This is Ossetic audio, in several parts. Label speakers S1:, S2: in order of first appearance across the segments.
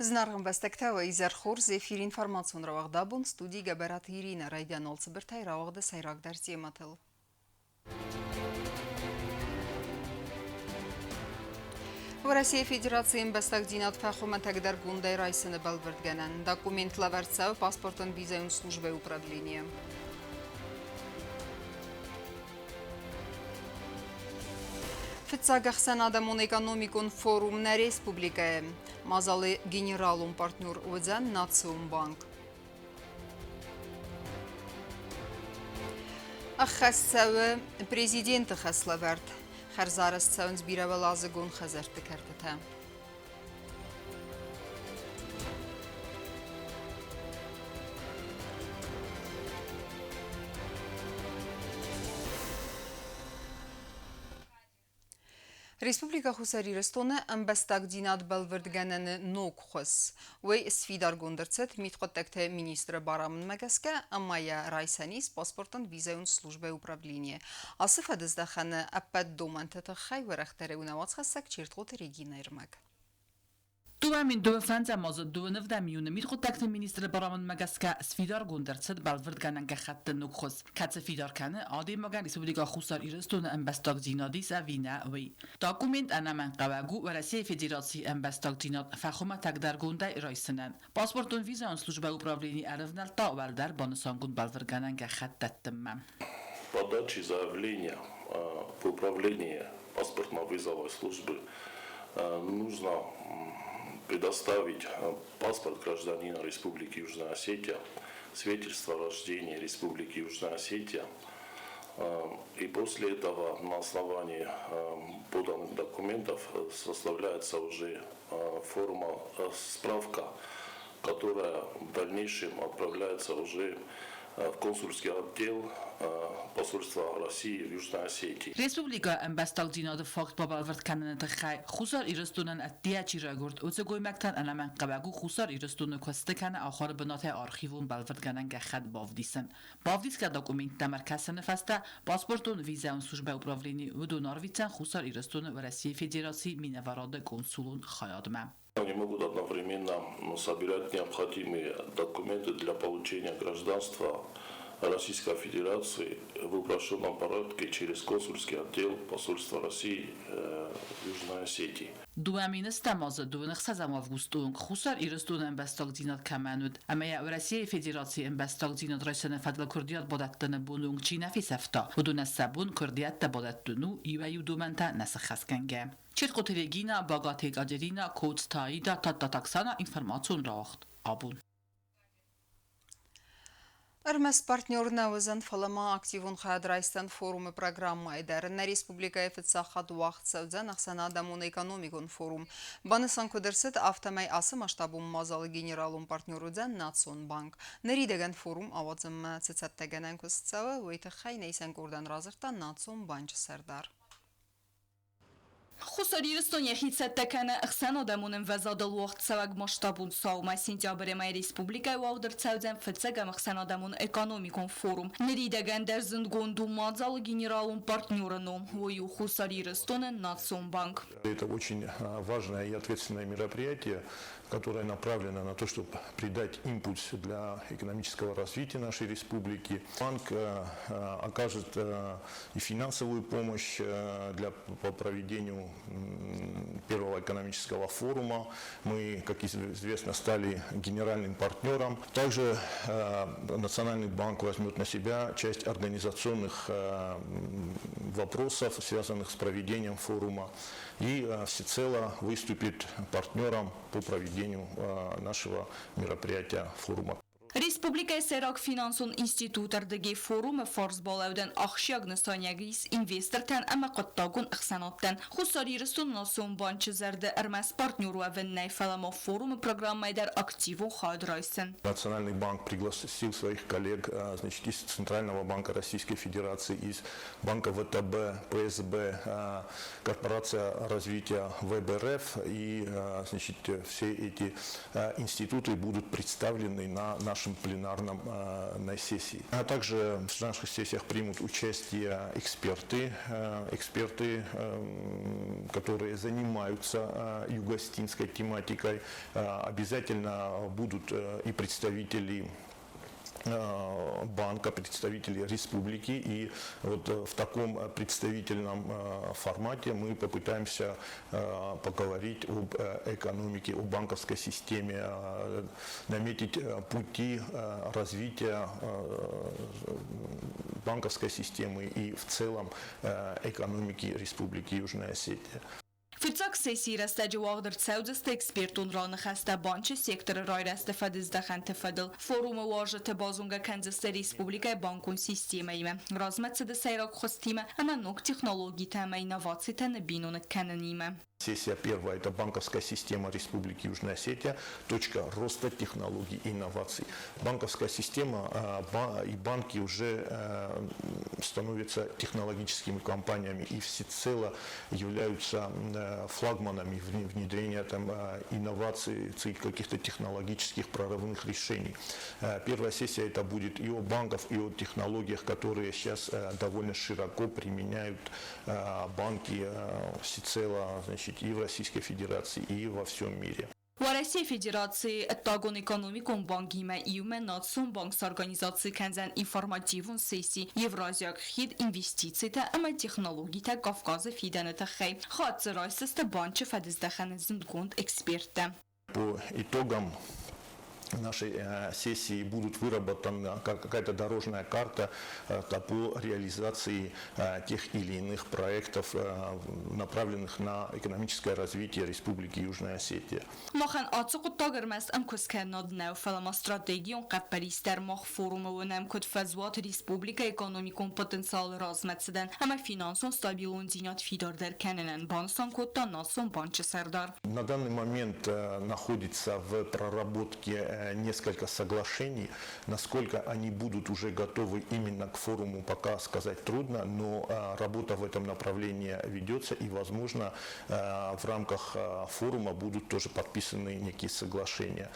S1: Зынаргъ ӕмбӕстӕгтӕ, уӕ изӕр хорз! Эфир информацион рауагъд абон студийы Гӕбӕраты Иринӕ райдиан цыбыртӕй рауагъды сӕйрагдӕр темӕтыл. Уӕрӕсейы Федерацийы ӕмбӕстагдзинад фӕхуымӕтӕгдӕргондӕй райсыны бӕлвырдгӕнӕн документ лӕвӕрд цӕуы паспортон-визӕйон службӕйы управленийы. Фыццаг ӕхсӕнадӕмон экономикон форум нӕ республикӕйы. Мадзалы генералон партнер уыдзӕн Национ банк. Ӕххӕст цӕуы президенты хӕслӕвӕрд. Хӕрзарӕзт цӕуынц бирӕуӕладзыгон хӕдзӕртты кӕртытӕ. Республикӕ Хуссар Ирыстоны ӕмбӕстагдзинад бӕлвырдгӕнӕны ног хуыз. Уый сфидаргонд ӕрцыд мидхъуыддӕгты министры барамындмӕ гӕсгӕ ӕмӕ йӕ райсӕн ис паспортон-визӕйон службӕйы управленийы. Ацы фӕдыздӕхӕны ӕппӕт домӕнты тыххӕй уӕрӕхдӕрӕй у нӕ уацхӕссӕг Чертхъоты Регинӕйы ӕрмӕг.
S2: 2025 азы 25 июны мидхъуыддӕгты министры барамындмӕ гӕсгӕ сфидаргонд ӕрцыд бӕлвырдгӕнӕн гӕххӕтты ног хуыз, кӕцы фидар кӕны адӕймагӕн Республикӕ Хуссар Ирыстоны ӕмбӕстагдзинад ис ӕви нӕ, уый. Документ ӕнӕмӕнгхъӕуӕг у Уӕрӕсейы Федерацийы ӕмбӕстагдзинад фӕхуымӕтӕгдӕргондӕй райсынӕн. Паспортон-визӕйон службӕйы управлени ӕрывнӕлдта уӕлдӕр банысангонд бӕлвырдгӕнӕн гӕххӕтт дӕттынмӕ.
S3: Подачи заявления в управление паспортно-визовой службы нужно предоставить паспорт гражданина Республики Южная Осетия, свидетельство о рождении Республики Южная Осетия. И после этого на основании поданных документов составляется уже форма справка, которая в дальнейшем отправляется уже в консульский отдел посольства России в Южной Осетии.
S2: Республикӕйы ӕмбӕстагдзинады факт бабӕлвырд кӕныны тыххӕй Хуссар Ирыстонӕн ӕддейӕ чи райгуырд, уыцы гоймӕгтӕн ӕнӕмӕнгхъӕуӕг у Хуссар Ирыстоны куысты кӕнӕ ахуыры бынатӕй архивон бӕлвырдгӕнӕн гӕххӕтт бавдисын. Бавдисгӕ документтӕм ӕркӕсыны фӕстӕ паспортон-визӕйон службӕйы управлени уыдон арвитдзӕн Хуссар Ирыстоны Уӕрӕсейы Федерацийы минӕварады консулон хайадмӕ.
S3: Они могут одновременно собирать необходимые документы для получения гражданства Российской Федерации в упрощенном порядке через консульский отдел посольства России в Южной Осетии.
S2: 2007 азы 26 августы онг Хуссар Ирыстоны ӕмбӕстагдзинад кӕмӕн уыд ӕмӕ йӕ Уӕрӕсейы Федерацийы ӕмбӕстагдзинад райсыны фӕдыл куырдиат бадӕттыны боны онг чи нӕ фесӕфта, уыдонӕн сӕ бон куырдиӕттӕ бадӕттын у иуӕй-иу домӕнтӕ нӕ сыххӕстгӕнгӕ. Чертхъоты Регина, Багаты Екатерина, Коцты Аида, Тадтаты Оксана информацион рауагъд абон.
S1: Ӕрмӕст партнер нӕ уыдзӕн, фӕлӕ ма активон хайад райсдзӕн форумы программӕйы дӕр. Нӕ республикӕйы фыццаг хатт уагъд цӕудзӕн ӕхсӕнадӕмон экономикон форум. Банысан куыд ӕрцыд, афтӕмӕй ацы масштабон мадзалы генералон партнер уыдзӕн Национ банк. Ныридӕгӕн форум ауадзынмӕ цы цӕттӕгӕнӕн куыст цӕуы, уый тыххӕй нӕ исӕн къордӕн радзырдта Национ банчы сӕрдар.
S4: Хуссар Ирыстон йӕхи цӕттӕ кӕны ӕхсӕнадӕмон ӕмвӕзадыл уагъдцӕуӕг масштабон цаумӕ. Сентябры мӕйы республикӕйы уагъд ӕрцӕудзӕн фыццӕгӕм ӕхсӕнадӕмон экономикон форум. Ныридӕгӕн дӕр зындгонд у мадзалы генералон партнеры ном. Уый у Хуссар Ирыстоны Национ банк.
S5: Это очень важное и ответственное мероприятие, которое направлено на то, чтобы придать импульс для экономического развития нашей республики. Банк окажет и финансовую помощь для, по проведению первого экономического форума. Мы, как известно, стали генеральным партнером. Также Национальный банк возьмет на себя часть организационных вопросов, связанных с проведением форума, и всецело выступит партнером по проведению нашего мероприятия форума.
S4: Республикӕйы сӕйраг финансон институты ӕрдыгӕй форумы фарс балӕудӕн ахсджиаг нысаниуӕг ис инвестортӕн ӕмӕ хъуыддагон ӕхсӕнадтӕн. Хуссар Ирыстоны Национ банчы зӕрды ӕрмӕст партнер уӕвын нӕй, фӕлӕ ма форумы программӕйы дӕр активон хайад райсын.
S5: Национальный банк пригласил своих коллег, значит, из Центрального банка Российской Федерации, из Банка ВТБ, ПСБ, Корпорация развития ВБРФ и, значит, все эти институты будут представлены на нашем пленуме. пленарном на сессии. А также в наших сессиях примут участие эксперты, эксперты, которые занимаются югоосетинской тематикой. Обязательно будут и представители банка, представители республики. И вот в таком представительном формате мы попытаемся поговорить об экономике, о банковской системе, наметить пути развития банковской системы и в целом экономики Республики Южная Осетия.
S4: Фыццаг сессийы рӕстӕджы уагъд ӕрцӕудзысты экспертон раныхӕстӕ банчы секторы райрӕзты фӕдыздӕхӕнты фӕдыл. Форумы уазджыты базонгӕ кӕндзысты республикӕйы банкон системӕимӕ, размӕцыды сӕйраг хуызтимӕ ӕмӕ ног технологитӕ ӕмӕ инновацитӕ ныббиноныг кӕнынимӕ.
S5: Сессия первая – это банковская система Республики Южная Осетия, точка роста технологий и инноваций. Банковская система и банки уже становятся технологическими компаниями и всецело являются флагманами внедрения там инноваций, каких-то технологических прорывных решений. Первая сессия это будет и о банках, и о технологиях, которые сейчас довольно широко применяют банки всецело, значит, и в Российской Федерации, и во всем мире.
S4: Уӕрӕсейы Федерацийы ӕддагон экономикон бангимӕ иумӕ Национ банк сорганизаци кӕндзӕн информативон сесси Евразиаг хид, инвестицитӕ ӕмӕ технологитӕ Кавказы фидӕны тыххӕй. Хайад дзы райсдзысты банчы фӕдыздӕхӕны зындгонд эксперттӕ.
S5: По итогам нашей сессии будут выработана какая-то дорожная карта по реализации тех или иных проектов, направленных на экономическое развитие Республики Южная Осетия.
S4: Махӕн ацы хъуыддаг ӕрмӕст ӕмкуысткӕнынад нӕу, фӕлӕ ма стратегион хъӕппӕрис дӕр. Мах форумы уынӕм куыд фӕзуат республикӕйы экономикон потенциалы размӕцыдӕн ӕмӕ финансон стабилондзинад фидардӕр кӕнынӕн, банысан кодта Национ банчы сӕрдар.
S5: На данный момент находится в проработке несколько соглашений. Насколько они будут уже готовы именно к форуму, пока сказать трудно, но работа в этом направлении ведется и, возможно, в рамках форума будут тоже подписаны некие соглашения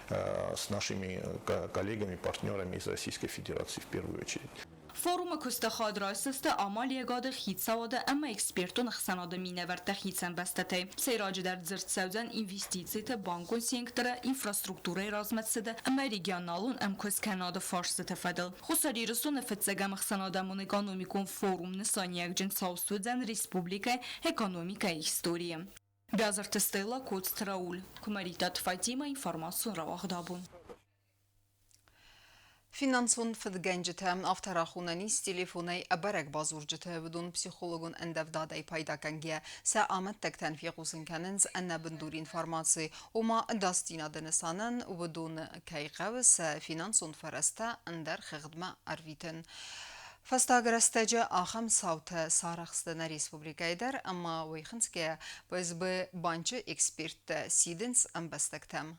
S5: с нашими коллегами, партнерами из Российской Федерации в первую очередь.
S4: Форумы куысты хайад райсдзысты амалиуӕгады, хицауады ӕмӕ экспертон ӕхсӕнады минӕвӕрттӕ хицӕн бӕстӕтӕй. Сӕйраджыдӕр дзырд цӕудзӕн инвестициты, банкон секторы, инфраструктурӕйы размӕцыды ӕмӕ регионалон ӕмкуысткӕнынады фарстыты фӕдыл. Хуссар Ирыстоны фыццӕгӕм ӕхсӕнадӕмон экономикон форум нысаниуӕгджын цау суыдзӕн республикӕйы экономикӕйы историйы. Биазырты Стелла, Коцты Рауль, Куымӕридтаты Фатимӕ, информацион рауагъд Абон.
S1: Финансон фыдгӕнджытӕ афтӕ рахонӕн ис телефонӕй ӕбӕрӕг бадзурджыты, уыдон психологон ӕндӕвдадӕй пайда кӕнгӕйӕ сӕ амӕттӕгтӕн фехъусын кӕнынц ӕнӕбындур информаци, ома ӕдасдзинады нысанӕн уыдоны кӕй хъӕуы сӕ финансон фӕрӕзтӕ ӕндӕр хыгъдмӕ ӕрвитын. Фӕстаг рӕстӕджы ахӕм цаутӕ сарӕх сты нӕ республикӕйы дӕр ӕмӕ уый хынцгӕйӕ ПСБ банчы эксперттӕ сидынц ӕмбӕстӕгтӕм.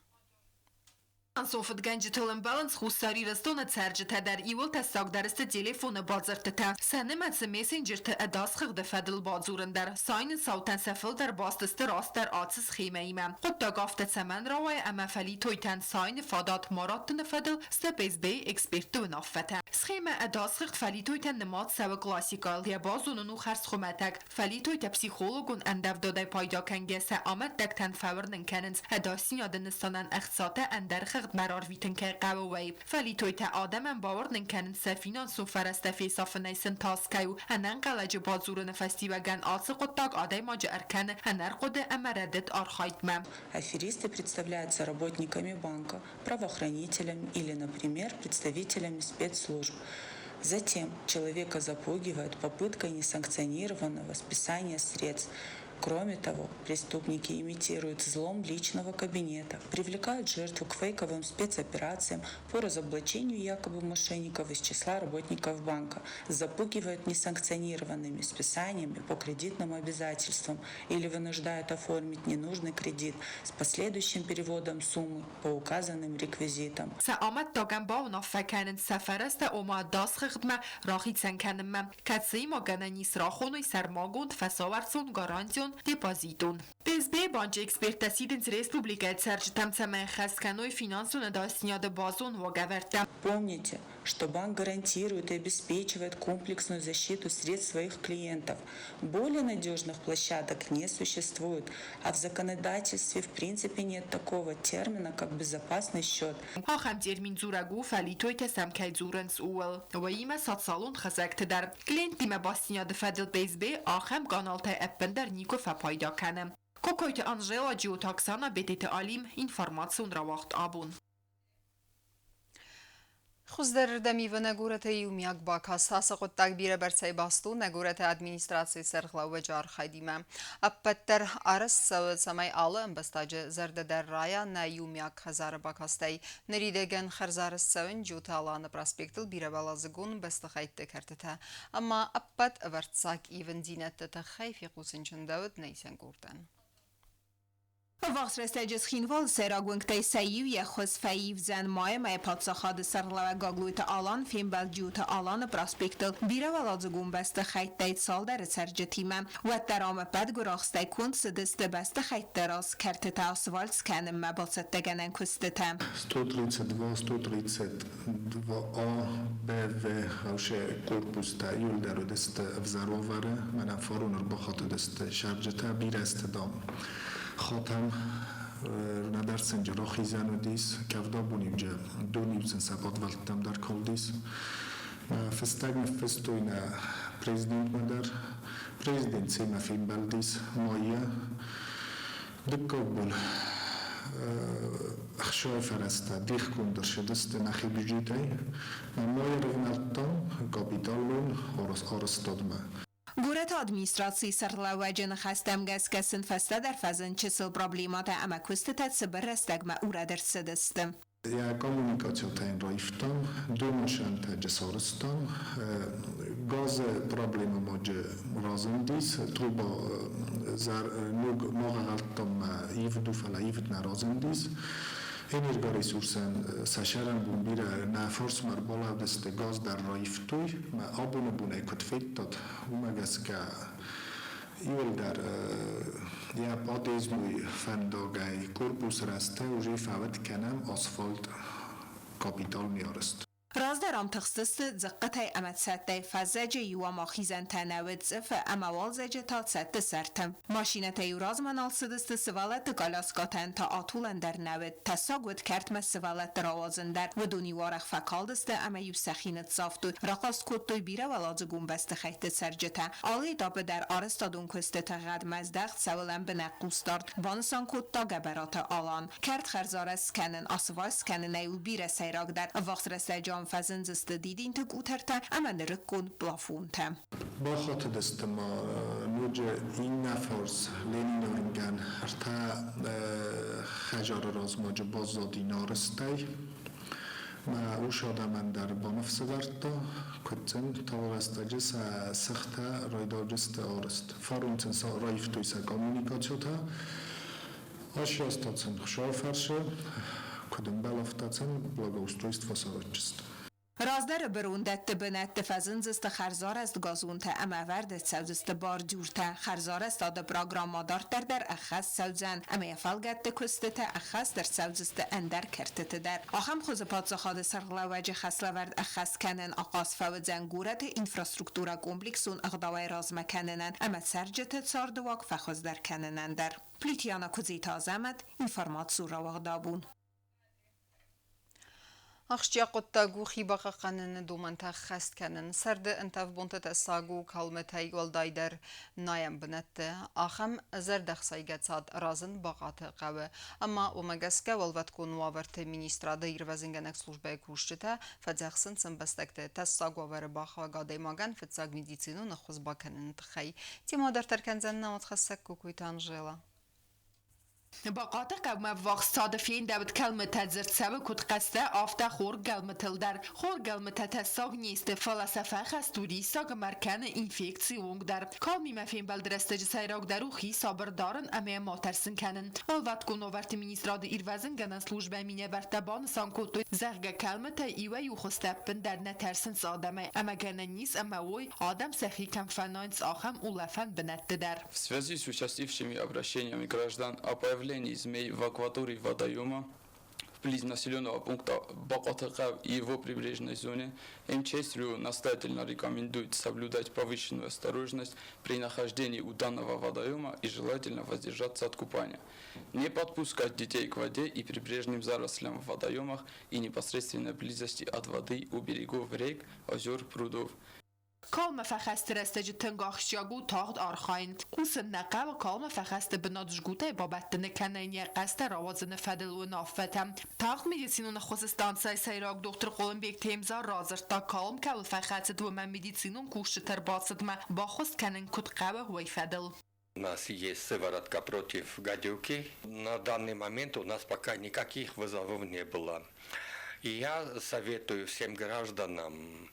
S6: Финансон фыдгӕнджытыл ӕмбӕлынц Хуссар Ирыстоны цӕрджытӕ дӕр. Иууыл тӕссагдӕр сты телефоны бадзырдтытӕ. Сӕ нымӕцы мессенджерты ӕдас хыгъды фӕдыл бадзурын дӕр. Сайыны цаутӕн сӕ фылдӕр баст сты растдӕр ацы схемӕимӕ. Хъуыддаг афтӕ цӕмӕн рауайы ӕмӕ фӕлитойтӕн сайыны фадат ма раттыны фӕдыл сты ПСБ-йы экспертты уынаффӕтӕ. Схемӕ ӕдас хыгъд фӕлитойтӕн нымад цӕуы классикӕйыл. Йӕ базонын у хӕрзхуымӕтӕг. Фӕлитойтӕ психологон ӕндӕвдадӕй пайда кӕнгӕ сӕ амӕттӕгтӕн фӕуырнын кӕнынц, ӕдасдзинады нысанӕн ӕхцатӕ ӕндӕр хыгъдмӕ рарвитын кӕй хъӕуы, уый. Фӕлитойтӕ адӕмӕн бауырнын кӕнынц, сӕ финансон фӕрӕзтӕ фесафынӕй сын тас кӕй у. Ӕнӕнхъӕлӕджы бадзурыны фӕстиуӕгӕн ацы хъуыддаг адӕймаджы ӕркӕны ӕнӕрхъуыды ӕмӕ рӕдыд архайдмӕ.
S7: Аферисты представляются работниками банка, правоохранителями или, например, представителями спецслужб. Затем человека запугивают попыткой несанкционированного списания средств. Кроме того, преступники имитируют взлом личного кабинета, привлекают жертву к фейковым спецоперациям по разоблачению якобы мошенников из числа работников банка, запугивают несанкционированными списаниями по кредитным обязательствам или вынуждают оформить ненужный кредит с последующим переводом суммы по указанным реквизитам.
S6: Сӕ амӕттагӕн бауынаффӕ кӕнынц сӕ фӕрӕзтӕ, ома ӕдас хыгъдмӕ рахицӕн кӕнынмӕ, кӕцыйы ма гӕнӕн ис рахоной сӕрмагонд фӕсауӕрцон гарантион депозитон. ПСБ банчы эксперттӕ сидынц республикӕйы цӕрджытӕм, цӕмӕй ӕххӕст кӕной финансон ӕдасдзинады базон уагӕвӕрдтӕ.
S7: Помните, что банк гарантирует и обеспечивает комплексную защиту средств своих клиентов. Более надежных площадок не существует, а в законодательстве в принципе нет такого термина, как безопасный счет.
S6: Ахӕм термин дзурӕг у, фӕлитойтӕ сӕм кӕй дзурынц, ууыл. Уыимӕ социалон хызӕгты дӕр. Клиенттимӕ бастдзинады фӕдыл ПСБ ахӕм каналтӕй ӕппындӕр никуы фӕпайда кӕны. Кокойты Анжела, Джиоты Оксана, Бететы Алим, информацион рауагъд Абон.
S1: Хуыздӕрырдӕм ивы нӕ горӕты иумиаг бакаст. Ацы хъуыддаг бирӕбӕрцӕй баст у нӕ горӕты администрацийы сӕргълӕууӕджы архайдимӕ. Ӕппӕт дӕр арӕзт цӕуы, цӕмӕй алы ӕмбӕстаджы зӕрдӕ дӕр райа нӕ иумиаг хӕдзары бакастӕй. Ныридӕгӕн хӕрзарӕзт цӕуын Джиоты Аланы проспектыл бирӕуӕладзыгон бӕстыхӕйтты кӕртытӕ ӕмӕ ӕппӕт ӕвӕрццаг ивындзинӕдты тыххӕй фехъусын чындӕуыд нӕ исӕн къордӕн.
S8: Ӕввахс рӕстӕджы Цхинвалы сӕйраг уынгтӕй сӕ иу йӕ хуыз фӕивдзӕн. Майы мӕйы паддзахады сӕргълӕууӕг Гаглойты Алан фембӕлд Джиоты Аланы проспектыл бирӕуӕладзыгон бӕстыхӕйттӕй цалдӕры цӕрджытимӕ. Уӕддӕр ам ӕппӕт гуырахстӕй конд цыдысты бӕстыхӕйтты раз кӕртытӕ асфальт скӕнынмӕ бацӕттӕгӕнӕн куыстытӕ.
S9: 132, 132 А, Б, В вообще корпустӕ иуылдӕр уыдысты ӕвзӕр уавӕры. Мӕнӕ фарон ӕрбахатыдысты сӕрджытӕ, бирӕ сты, дам, хатӕн нӕдӕр цынджы рахизӕн уыдис, кӕвдабон-иу дон-иу сын сӕ подвӕлттӕм дӕр калдис. Фыстӕг ныффыстой нӕ президентмӕ дӕр. Президент семӕ фембӕлдис майы. Дыккаг бон ӕхсӕвы фӕрӕзтӕ дихгонд ӕрцыдысты нӕхи бюджетӕй. Мӕ ӕрывнӕлдтам капиталон арӕзтадмӕ.
S8: Горӕты администрацийы сӕргълӕууӕджы ныхӕстӕм гӕсгӕ сын фӕстӕдӕр фӕзынд чысыл проблемӕтӕ ӕмӕ куыстытӕ цыбыр рӕстӕгмӕ урӕд ӕрцыдысты.
S9: Йӕ коммуникацитӕ йын раивтам, донмашинӕтӕ сарӕзтам, газы проблемӕ ма разындис, труба ног магъӕлттӕм ивд у, фӕлӕ ивд нӕ разындис. Энергоресурсӕн сӕ сӕрӕнбон бирӕ нӕ фарсмӕ ӕрбалӕудысты, газ дӕр раивтой. Мӕ абоны бонӕй куыд федтат, уымӕ гӕсгӕ иуылдӕр йӕ подъездной фӕндагӕй корпус рӕзтӕ уже фӕуд кӕнӕм асфальт капиталный арӕзт.
S8: Раздӕр ам тыхстысты дзыхъхъытӕй ӕмӕ цӕттӕй, фӕззӕджы иу ам ахизӕнтӕ нӕ уыд цъыфы ӕмӕ уалдзӕджы та цӕтты сӕрты. Машинӕтӕ-иу размӕ нал цыдысты, сывӕллӕтты коляскӕтӕн та атулӕн дӕр нӕ уыд. Тӕссаг уыд кӕртмӕ сывӕллӕтты рауадзын дӕр. Уыдон-иу арӕх фӕкалдысты ӕмӕ-иу сӕхи ныццавтой, рахъаст кодтой бирӕуӕладзыгон бӕстыхӕйтты цӕрджытӕ. Алы этапы дӕр арӕзтадон куыстыты гъӕдмӕ здӕхт цӕуы лӕмбынӕг хъусдард, банысан кодта Гӕбӕраты Алан. Кӕрт хӕрзарӕзт скӕнын, асфальт скӕнынӕй у бирӕ сӕйрагдӕр. Ӕввахс рӕстӕджы ам фӕзындзысты дидинты къутӕртӕ ӕмӕ нырыккон плафонтӕ.
S9: Бахатыдысты ма ноджы иннӕ фарс Ленины уынгӕн ӕртӕ хӕдзары размӕджы баззади нарыстӕй. Мӕ ус адӕмӕн дӕр баныфсӕвӕрдта, куыд сын тагъд рӕстӕджы сӕ сыхтӕ райдайдзысты арӕзт. Фарон сын раивтой сӕ коммуникацитӕ, асӕста сын Хуыцауы фӕрцы, куыд ӕмбӕлы, афтӕ сын благоустройство саразджысты.
S8: Раздӕры бырондӕтты бынӕтты фӕзындзысты хӕрзарӕзт газонтӕ ӕмӕ ӕвӕрд ӕрцӕудзысты бордюртӕ. Хӕрзарӕзтады программӕ дарддӕр дӕр ӕххӕст цӕудзӕн ӕмӕ йӕ фӕлгӕтты куыстытӕ ӕххӕст ӕрцӕудзысты ӕндӕр кӕртыты дӕр. Ахӕм хуызы паддзахады сӕргълӕууӕджы хӕслӕвӕрд ӕххӕст кӕнын ахъаз фӕуыдзӕн горӕты инфраструктурӕ комплексон ӕгъдауӕй размӕ кӕнынӕн ӕмӕ цӕрджыты цардыуаг фӕхуыздӕр кӕнынӕн дӕр. Плитиана Куыдзиты Азӕмӕт, информацион рауагъд Абон.
S1: Ахсджиаг хъуыддаг у хи бахъахъхъӕныны домӕнтӕ ӕххӕст кӕнын. Сӕрды ӕнтӕф бонты тӕссаг у кӕлмытӕй уӕлдайдӕр найӕн бынӕтты. Ахӕм зӕрдӕхсайгӕ цад аразын Бахъаты хъӕуы. Ӕмӕ уымӕ гӕсгӕ Уӕлвӕткон уавӕрты министрады ирвӕзынгӕнӕг службӕйы кусджытӕ фӕдзӕхсынц ӕмбӕстӕгты тӕссаг уавӕры бахауӕг адӕймагӕн фыццаг медицинон ӕххуыс бакӕныны тыххӕй. Темӕ дарддӕр кӕндзӕн нӕ уацхӕссӕг Кокойты Анжела.
S6: Бахъаты хъӕумӕ ввахс цады фендӕуыд кӕлмытӕ, дзырд цӕуы куыд хъӕстӕ, афтӕ хоргӕлмытыл дӕр. Хоргӕлмытӕ тӕссаг не сты, фӕлӕ сӕ фӕхӕст у риссаг ӕмӕ ӕркӕны инфекцийы онг дӕр. Калмимӕ фембӕлды рӕстӕджы сӕйрагдӕр у хи сабыр дарын ӕмӕ йӕ ма тӕрсын кӕнын. Уӕлвӕткон уавӕрты министрады ирвӕзынгӕнӕн службӕйы минӕвӕрттӕ банысан кодтой, зӕгъгӕ, кӕлмытӕй иуӕй-иу хуызтӕ ӕппындӕр нӕ тӕрсынц адӕмӕй ӕмӕ гӕнӕн ис ӕмӕ уой, адӕм сӕхи кӕм фӕнайынц, ахӕм улӕфӕн бынӕтты дӕр.
S10: В связи с участившими обращениями граждан о появлении змей в акватории водоема вблизи населенного пункта Бакатыкав и его прибрежной зоне, МЧС РЮ настоятельно рекомендует соблюдать повышенную осторожность при нахождении у данного водоема и желательно воздержаться от купания. Не подпускать детей к воде и прибрежным зарослям в водоемах и непосредственной близости от воды у берегов рек, озер, прудов.
S6: Калмы фӕхӕсты рӕстӕджы тынг ахсджиаг у тагъд архайын. Хъусын нӕ хъӕуы калмы фӕхӕсты бынат жгутӕй бабӕттыны кӕнӕ йын йӕ хъӕстӕ рауадзыны фӕдыл уынаффӕтӕ. Тагъд медицинон ӕххуысы станцӕйы сӕйраг дохтыр Хъуылымбег Темза радзырдта, калм кӕуыл фӕхӕцыд, уымӕ медицинон кусджыты ӕрбацыдмӕ баххуыс кӕнын куыд хъӕуы, уый фӕдыл.
S11: У нас есть сыворотка против гадюки. На данный момент у нас пока никаких вызовов не было. И я советую всем гражданам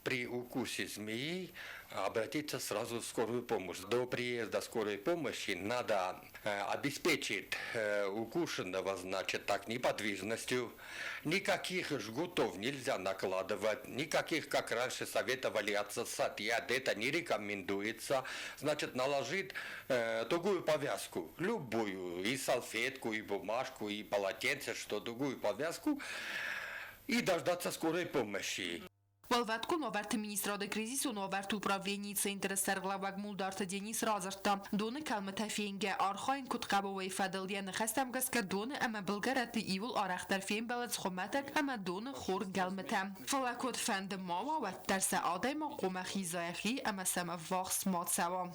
S11: при укусе змеи обратиться сразу в скорую помощь. До приезда скорой помощи надо обеспечить укушенного, значит, так, неподвижностью. Никаких жгутов нельзя накладывать, никаких, как раньше советовали, отсосать яд, это не рекомендуется. Значит, наложить тугую повязку, любую, и салфетку, и бумажку, и полотенце, что тугую повязку, и дождаться скорой помощи.
S6: Уӕлвӕткон уавӕрты министрады кризисон уавӕрты управленийы центры сӕргълӕууӕг Мулдарты Денис радзырдта, доны кӕлмытӕ фенгӕ архайын куыд хъӕуы, уый фӕдыл. Йӕ ныхӕстӕм гӕсгӕ доны ӕмӕ былгӕрӕтты иууыл арӕхдӕр фембӕлынц хуымӕтӕг ӕмӕ доны хоргӕлмытӕ. Фӕлӕ куыдфӕнды ма уа, уӕддӕр сӕ адӕймаг хъуамӕ хиза йӕхи ӕмӕ сӕм ӕввахс ма цӕуа.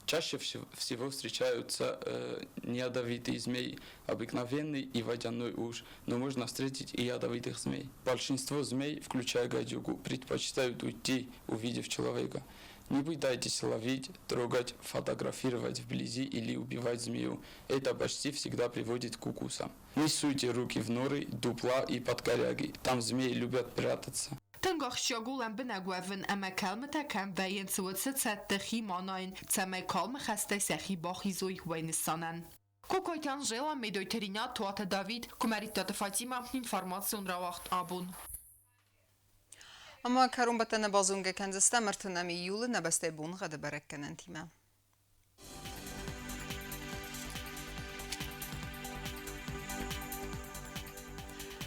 S10: Чаще всего встречаются неядовитые змеи, обыкновенный и водяной уж, но можно встретить и ядовитых змей. Большинство змей, включая гадюку, предпочитают уйти, увидев человека. Не пытайтесь ловить, трогать, фотографировать вблизи или убивать змею. Это почти всегда приводит к укусам. Не суйте руки в норы, дупла и под коряги. Там змеи любят прятаться.
S6: Тынг ахсджиаг у лӕмбынӕг уӕвын ӕмӕ кӕлмытӕ кӕм вӕййынц, уыцы цӕдты хи ма найын, цӕмӕй калмы хӕстӕй сӕхи бахизой уӕй нысанӕн. Кокойты Анжела, Медойты Ринат, Туаты Давид, Куымӕридтаты Фатимӕ, информацион рауагъд абон.
S1: Ӕмӕ кӕронбӕттӕны базонгӕ кӕндзыстӕм ӕртынӕм июлы нӕ бӕстӕйы боныгъӕды бӕрӕггӕнӕнтимӕ.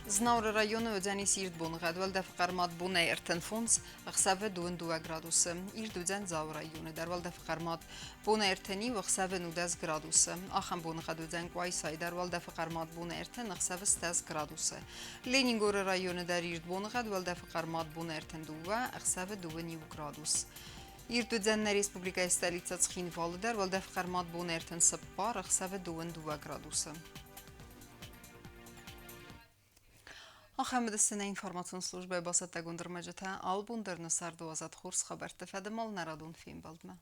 S1: Знауыры районы уыдзӕнис ирд боныгъӕд, уӕлдӕфы хъӕрмад бонӕй 35, ӕхсӕвы 22 градусы. Ирд уыдзӕн Дзауы районы дӕр, уӕлдӕфы хъӕрмад бонӕй 31, ӕхсӕвы 19 градусы. Ахӕм боныгъӕд уыдзӕн Къуайсайы дӕр, уӕлдӕфы хъӕрмад бонӕй 30, ӕхсӕвы 10 градусы. Ленингоры районы дӕр ирд боныгъӕд, уӕлдӕфы хъӕрмад бонӕй 32, ӕхсӕвы 21 градус. Ирд уыдзӕн нӕ республикӕйы столицӕ Цхинвалы дӕр, уӕлдӕф хъӕрмад бон 34, ӕхсӕвы 22 градусы. Ахӕм уыдысты нӕ информацион службӕйы бацӕттӕгонд ӕрмӕджытӕ. Алыбон дӕр нӕ царды уадзӕд хорз хабӕртты фӕдыл нӕ радон фембӕлдмӕ.